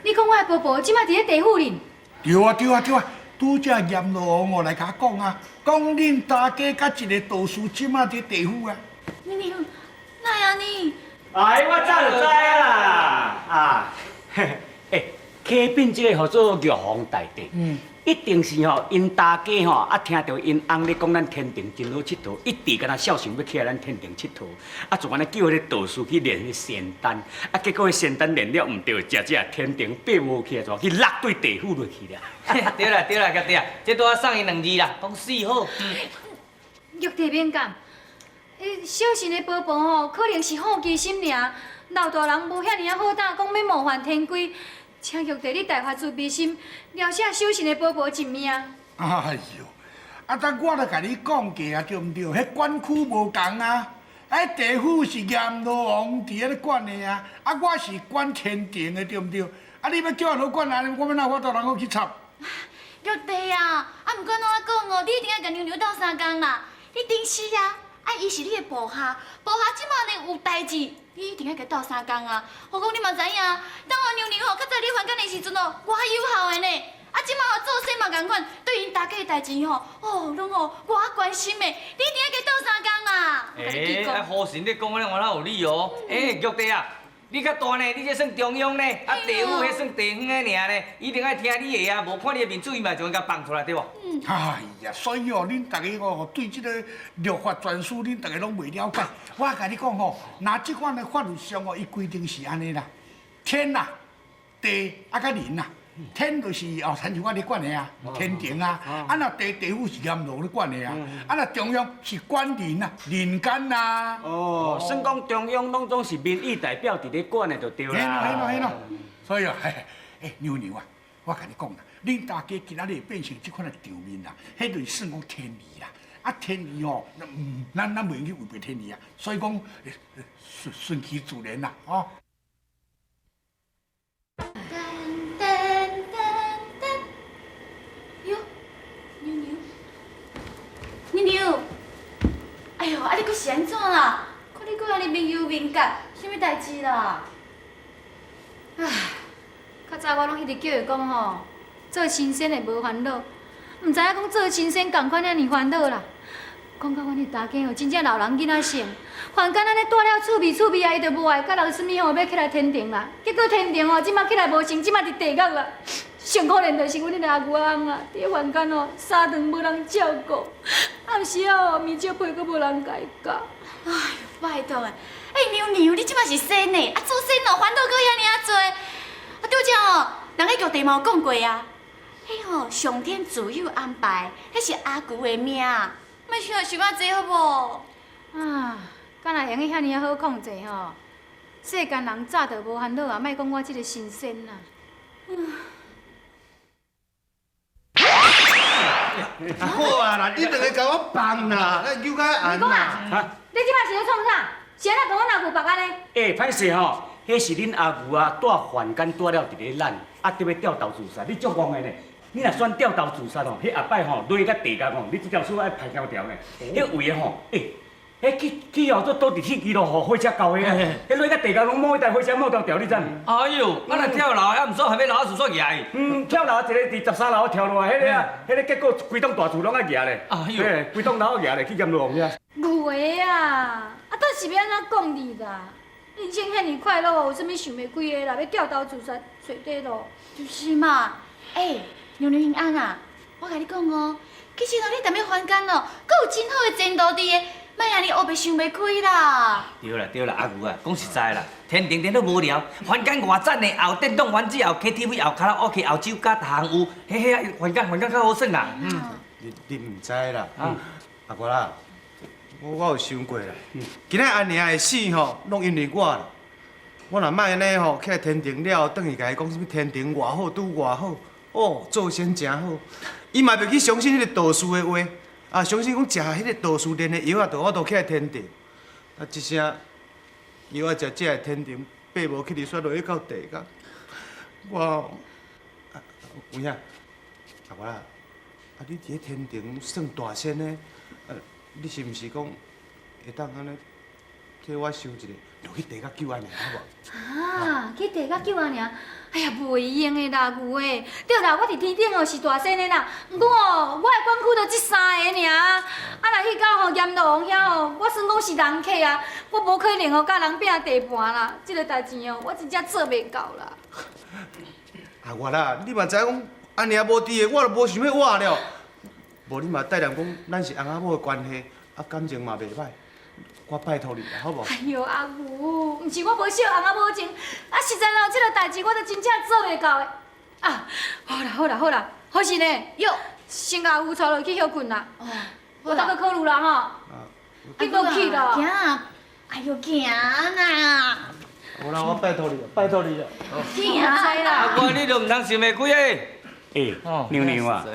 你講我的婆婆這馬佇咧地府裡？對啊對啊對啊，拄才閻羅王哦來共我講啊，講恁大家佮一个道士這馬佇地府啊。娘娘，哪會按呢？哎，我早就知啊啦，啊，嘿，欸，啟稟這个號做玉皇大帝，一定是吼𪜶大家吼啊，聽著𪜶翁咧講咱天庭真好𨑨迌，一直敢若肖想欲起來咱天庭𨑨迌，啊，就按呢叫彼个道士去煉彼仙丹，啊，結果彼仙丹煉了毋對，食食天庭爬無起來，就去落對地府落去啦。對啦對啦，對啊，這拄仔送伊兩字啦，講死好。玉帝免急，欸，小神的婆婆吼，可能是好奇心爾，老大人無遐爾仔好膽，講欲冒犯天規，請玉帝你大發慈悲心，饒赦小神的婆婆一命。哎喲，啊，但我就共你講過啊，對毋對？彼管區無仝啊，哎，地府是閻羅王佇遐咧管的啊，啊，我是管天庭的，對毋對？啊，你欲叫按怎管啊？我欲哪有法度通閣去插？玉帝啊，啊，毋管按怎講哦，你一定愛共娘娘鬥相共啦。你頂死啊！啊，伊是你的部下，部下這馬呢有代誌，你一定愛共鬥相共啊。何況你嘛知影，當我娘娘吼較早佇凡間的時陣哦，偌有孝的呢。啊，這馬吼做仙嘛仝款，對𪜶大家的代誌吼，哦，攏吼偌關心的，你一定愛共鬥相共啦。欸，啊，雨神你講按呢原來有理哦。欸，玉帝啊，你較大呢，你這算中央呢，啊，地府彼算地方的爾呢，一定愛聽你的啊，無看你的面子，伊嘛就會共放出來，對無？哎呀，所以哦，恁逐家哦對這個律法全書，恁逐家攏袂了解。我共你講吼，若這款的法律上哦，伊規定是按呢啦，天啊、地啊佮人啊。天就是哦，親像我咧管的啊，天庭啊，啊若地地府是閻羅咧管的啊，啊若中央是管人啊，人間啊。哦，算講中央攏總是民意代表佇咧管的就對啦。嘿咯嘿咯嘿咯，所以哦，欸，娘娘啊，我共你講啦，恁大家今仔日會變成這款的場面啦，彼就是算講天意啦。啊天意吼，咱袂用去違背天意啊，所以講順順其自然啦，吼。噔噔噔噔，喲，娘娘，娘娘，哎喲，啊你閣是按怎啦？看你閣按呢面憂面結，啥物代誌啦？唉，較早我攏一直叫伊講吼，做神仙會無煩惱，毋知影講做神仙仝款遐爾煩惱啦。講到阮彼大家吼，真正老人囡仔性，凡間按呢蹛了趣味趣味啊，伊就無愛佮人啥物吼，欲起來天庭啦。結果天庭吼，這馬起來無成，這馬佇地獄啦。上可憐就是阮彼个阿牛仔翁啊，佇凡間吼，三頓無人照顧，暗時仔吼，麵少皮閣無人共伊咬。哎喲，拜託的，欸，娘娘，你這馬是仙呢，啊做仙哦，煩惱閣遐爾仔濟。啊，拄才吼，人彼玉帝嘛有講過啊，彼吼上天自有安排，彼是阿牛的命，莫想想遮濟好無？啊，敢若會用得遐爾仔好控制吼？世間人早就無煩惱啊，莫講我這个神仙啊。好啊啦，你兩个共我放啦，咱扭較按啦。你這馬是咧創啥？是按怎共阮阿牛縛按呢？欸，歹勢吼，彼是恁阿牛啊，蹛凡間蹛了佇咧懶，啊，得欲吊頭自殺，你足戇的呢？你若選吊頭自殺吼，彼後擺吼落甲地獄吼，你這條數愛排條條呢。彼位的吼，欸，彼去去哦，做倒佇鐵支路，予火車交的啊，彼落甲地獄攏某一台火車某條條，你知毋？哎喲，啊若跳樓，啊毋煞還欲樓仔厝煞舉去。嗯，跳樓一个佇13樓跳落來，彼個啊，彼個結果規棟大厝攏愛舉咧。哎喲，規棟樓舉咧，去閻羅王遐。牛的啊，啊，倒是欲按怎講你啦？人生遐爾快樂，有啥物想袂開的啦？欲吊頭自殺，揣底路。就是嘛，欸，娘娘平安啊，我共你講哦，其實哦，你踮咧凡間哦，閣有真好的前途佇的，莫按呢烏白想袂開啦。對啦對啦，阿牛啊，講實在啦，天庭電都無聊，凡間偌讚的，又電動玩具，又 KTV，又卡拉 OK，又酒家，逐項有，彼彼凡間凡間較好耍啦。嗯，你毋知啦，阿哥啦，我有想過啦，今仔阿娘會死吼，攏因為我啦。我若莫按呢吼，起來天庭了，轉去共伊講啥物天庭偌好，拄偌好，哦，做仙誠好，伊嘛袂去相信彼个道士的話，啊，相信講食彼个道士煉的藥仔，就有法度起來天庭。啊，這聲藥仔食食的天庭爬無起來，煞落去到地獄。我，啊，有影，阿哥啦，啊，你佇咧天庭算大仙的，啊，你是毋是講會當按呢替我想一下，落去地角救阿娘好無？啊，去地角救阿娘，哎呀，袂用的啦，牛的。对啦，我伫天顶哦是大仙的啦，毋过哦，我的管区就这三个尔。啊，若去到吼阎罗王遐吼，我算讲是人客啊，我无可能哦，佮人拼地盘啦。这个代志哦，我真正做袂到啦。阿月啦，你嘛知影讲阿娘无伫的，我就无想欲活了。无你嘛带念讲，咱是翁仔某的关系，啊感情嘛袂歹，我拜托你啦，好无？哎哟，阿牛，毋是我无惜翁仔某情，啊，实在啦，这个代志我都真正做袂到的。啊，好啦好啦好啦，好是呢，哟，先共阿牛带落去歇睏啦。哦，我当去考虑啦吼，紧阁去啦。行啊，哎哟，行啦，好啦，我拜托你啦，拜托你啦。行啦。阿哥，你都毋通想袂开的。欸，娘娘啊，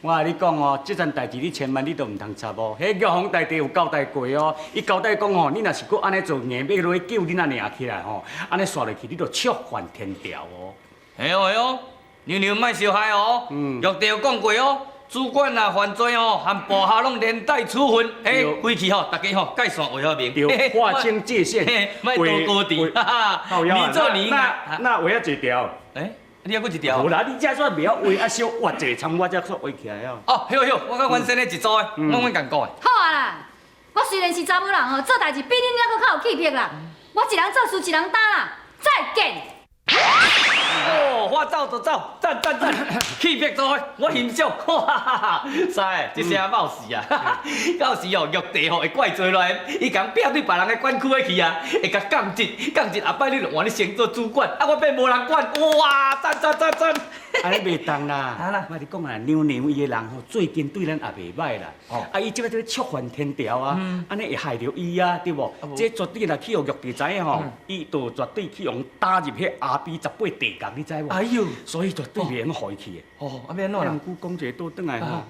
我共你讲哦，这件代志你千万你都毋通插哦。彼玉皇大帝有交代过哦，伊交代讲吼，你若是阁按呢做，硬欲落去救恁阿娘起来吼，按呢煞落去，你就触犯天条哦。嘿哦嘿哦，娘娘莫相害哦。玉帝有讲过哦，主管若犯罪哦，和部下拢连带处分。嘿，回去吼，大家吼界线画好明，对，划清界限，莫多高调。你做你那那画遐济条。欸你还阁一条？无啦，你这煞袂晓画，啊小画一个参我才煞画起来啊。哦，好好，我佮阮先生一组的，阮阮共顾的。好啊啦，我虽然是查某人吼，做代志比恁还阁较有气魄啦。我一人做事一人担啦。再见。哦，话走就走，赞赞赞，气魄做伙，我欣赏。哈哈哈！师，这声冒死啊！到时哦，玉帝吼会怪罪落来，伊共拼对别人的管区去啊，会共降职，降职后摆你就换你先做主管，啊，我变无人管，哇！赞赞赞赞！按呢袂当啦，我共你讲啊，娘娘伊个人吼，最近对咱也袂歹啦。啊，伊这摆这触犯天条啊，按呢会害著伊啊，对无？这绝对若去予玉帝知影吼，伊就绝对去予打入彼阿鼻十八地狱，你知无？哎哟，所以绝对袂用予伊去的。哦，啊欲按怎啦？毋过讲一个倒转来吼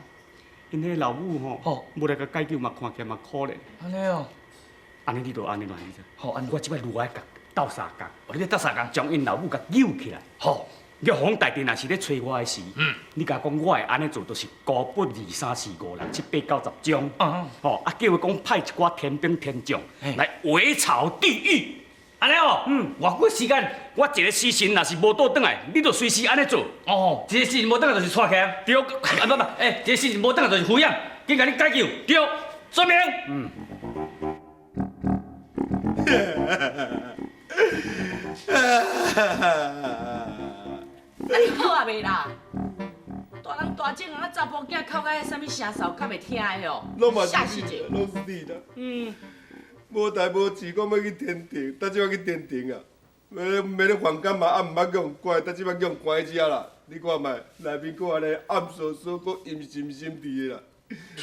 ，𪜶彼老母吼，无来共解救嘛，看起来嘛可怜。按呢哦，按呢你就按呢来，你知？好，按呢我这摆愈爱共斗相共，哦，你欲斗相共，将𪜶老母共揪起来。好。玉皇大帝若是咧揣我的时，你共讲我会按呢做，就是孤本二三四五六七八九十章，吼啊叫伊讲派一寡天兵天将来围巢地狱，按呢哦，偌久时间，我一个时辰若是无倒转来，你就随时按呢做。哦，一个时辰无转来就是掣起来，对，啊不不，欸，一个时辰无转来就是敷衍，紧共你解救，对，遵命。啊，你好啊袂啦？大人大种啊，查埔囝哭甲彼啥物声嗽，敢会听的哦？吓死者！拢是你啦。无代无志，讲欲去天庭，等这摆去天庭啊？袂咧凡间嘛，啊毋捌予人关，等这摆予人关伫遮啦。你看觅，内面阁按呢暗飕飕，阁阴森森伫的啦。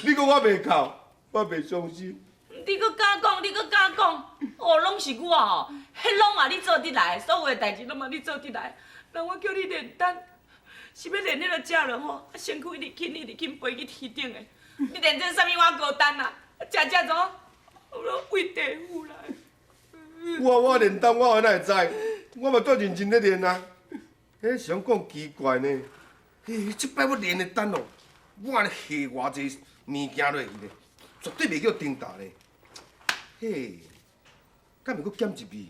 你讲我袂哭，我袂伤心。你阁敢讲？你阁敢讲？哦，拢是我哦，彼拢嘛你做得来，所有的代志拢嘛你做得来。人我叫你炼丹，是欲炼彼个食落吼，啊身躯一直轻，一直轻，飞去天顶的。你炼这啥物碗高丹啊？食食怎？我拢为地府来。我炼丹，我哪会知？我嘛足认真咧炼啊。彼是讲奇怪呢？嘿，这摆我炼的丹哦，我按呢下偌济物件落去呢，绝对袂叫重担呢。嘿，敢袂阁减一味？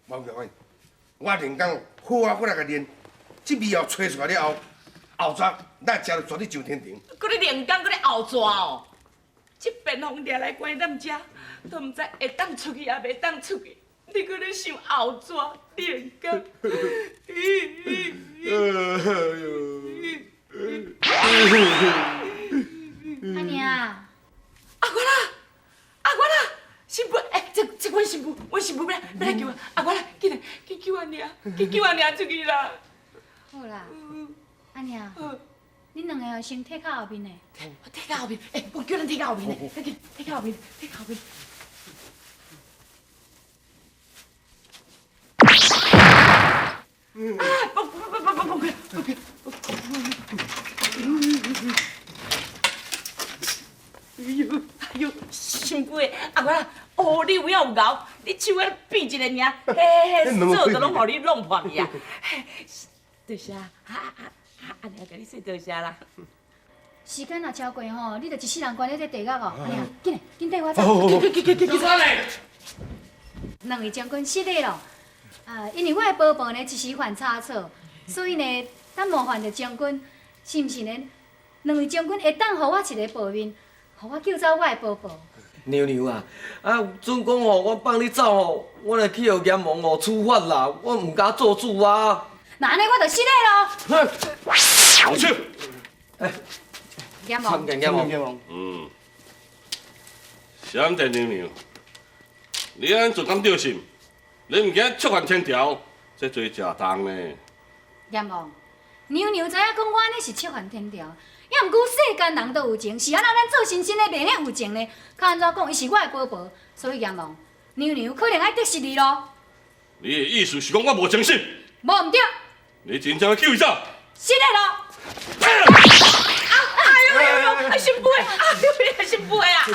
无要紧，我练功好啊，阁来共炼，这味后吹出来了后，后昼咱食就绝对上天庭。阁咧练功，阁咧后逝哦。这便风掠来关咱遮，都毋知会当出去抑袂当出去。你阁咧想后逝练功？阿娘，阿月啦，阿月啦，新妇，欸，这这阮新妇，阮新妇欲来欲来救我，阿月啦，紧来，去救阿娘，去救阿娘出去啦！好啦，阿娘，恁两个哦先退较后面的。退较后面，欸，我叫咱退较后面的，赶紧退较后面，退较后面。啊！不不不不不不不不！哎呦哎呦，新妇的阿月啦，哦，你有影有𠢕，你手遐变一个尔，嘿嘿嘿，锁都拢予你弄破去啊！多谢，啊啊啊！阿娘共你说多谢啦。时间若超过吼，你就一世人关咧这地狱哦。阿娘，紧来，紧缀我走。去去去去去！小三嘞，兩位將軍失禮咯。啊，因為我的婆婆呢一時犯差錯，所以呢，等冒犯著將軍，是毋是呢？兩位將軍會當予我一个薄面，予我救走我的婆婆。娘娘啊，啊，准講吼，我放你走吼，我會去予閻王吼處罰啦，我毋敢做主啊。那按呢我就失禮咯。動手。閻王，參見閻王。嗯，閃電娘娘，你按呢做敢對心？你毋驚觸犯天條？這罪誠重呢。閻王，娘娘知影講我按呢是觸犯天條，也毋過世間人都有情，是按怎咱做神仙的袂免有情呢？較按怎講，伊是我的婆婆，所以閻王，娘娘可能愛得失你咯。你的意思是講我無誠信？無毋對。你真正欲救伊走？失禮咯。哎呦呦呦！啊，新婦的，哎呦，新婦的啊！